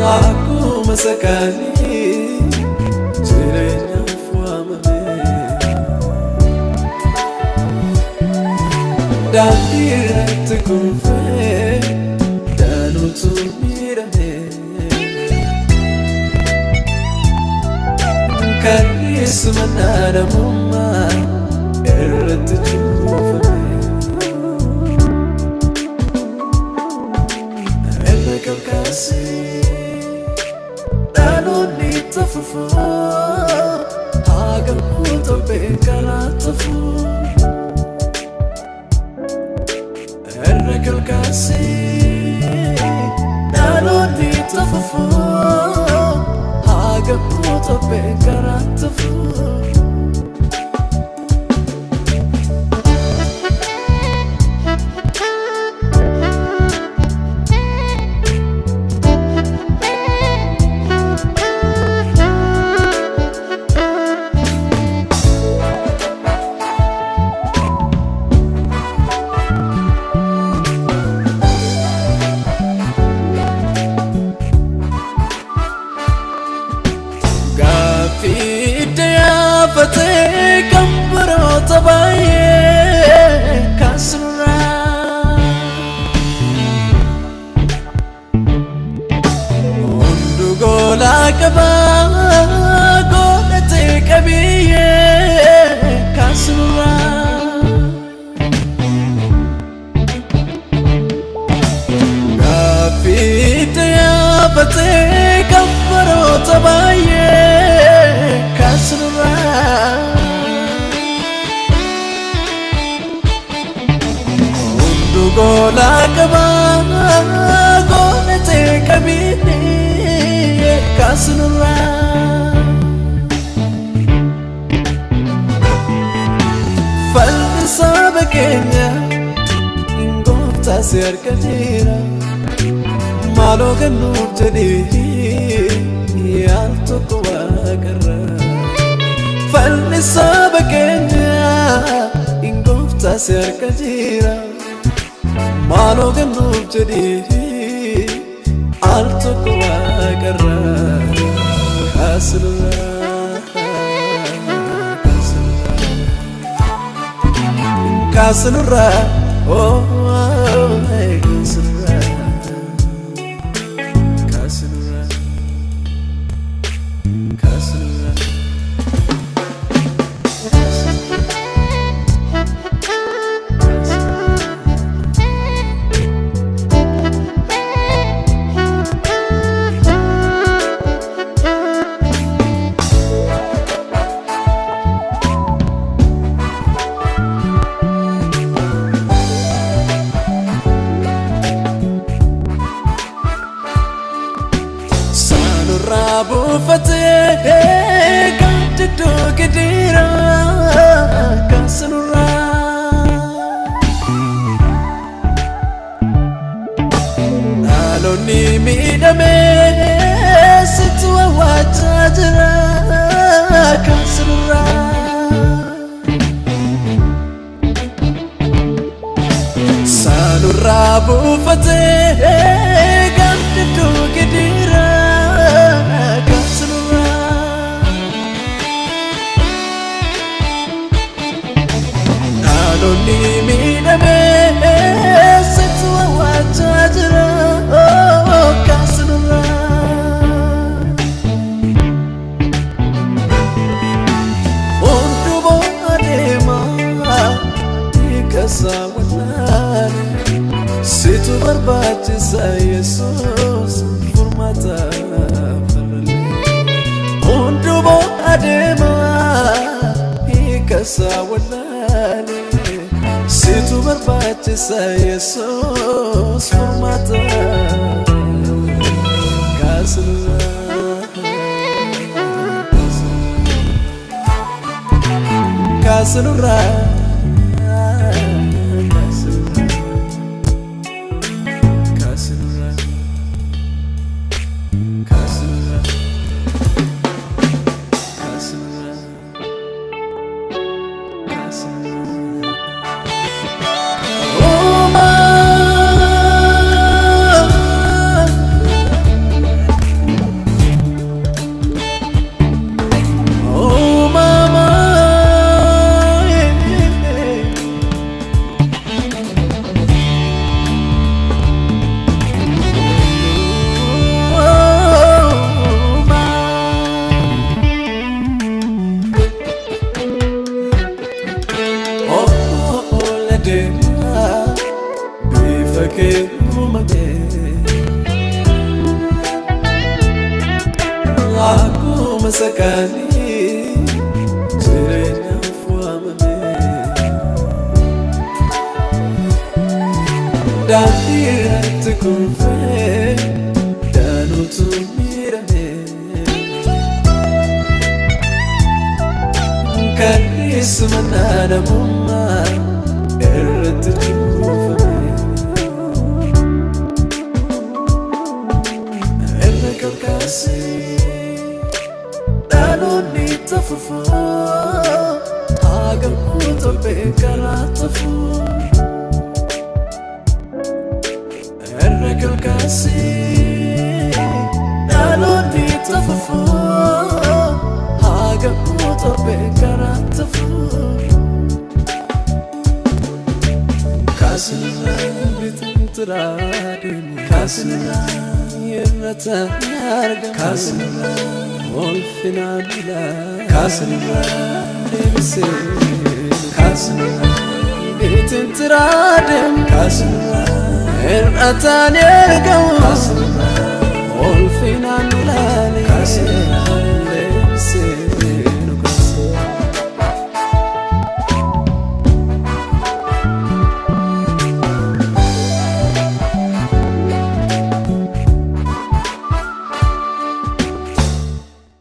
Akkuma sakaanii jireenyaaf waamame. Daandii irratti kufee danuutu miidhame. Kanniisuma namummaa irratti cuufame. Irra kalkaasee dhaloonni tafufuu haga torbee karaa tafuu. Irra kalkaasee dhaloonni tafufuu haga torbee karaa tafuu. Gaaffii dhiyaafatee kan baroota baay'ee kaasnurraa. Hundu goolaa qabaa godhatee qabiyyee kaasnurraa. Gaaffii dhiyaafatee kan baroota baay'ee kaasnurraa. Hundu goolaa qabaa godhatee qabiyyee kaasnurraa. Falli saba keenya gooftaa si harka jira. Maaloo kennuuf jedhee yaal tokko waaqarra. Falli saba keenya gooftaa si harka jira. Maaloo kennuuf jedhee al tokko waaqarra. Kaasnurraa. Kaasnurraa. Oh, kaasnurraa. Kaasnurraa. Kaasnurraa. Saanurraa buufatee gaaddidduu gidiraa kaasnurraa. Dhaloonni miidhamee situ awwaachaa jira kaasnurraa. Saanurraa buufatee gaaddidduu gidiraa kaasnurraa. Dhaloonni miidhamee situ awwaachaa jira kaasnurraa. Hundumaa adeemaa hiikasaa wallaale situ barbaachisa Yesuus furmaata farralee. Hundumaa adeemaa hiikasaa wallaale situ barbaachisa Yesuus furmaata kaasnurraa. Kaasnurraa. Kaasnurraa. Kaasnurraa. Kaasnurraa. Kaasnurraa. Uumaa. Akkuma sakaanii jireenyaaf waamame. Daandii irratti kufee danuutu miidhame. Kanniisuma namummaa irratti cuufame. Irra kalkaasee dhaloonni tafufuu haga torbee karaa tafuu. Irra kalkaasee dhaloonni tafufuu haga torbee karaa tafuu. Kaasinirraa bitintiraa deemu, kaasinirraa irrata argamu, kaasinirraa ulfinaan ilaa, kaasinirraa deebisee, kaasinirraa bitintiraa deemu, kaasinirraa irrataan argamu, kaasinirraa ulfinaan ilaa.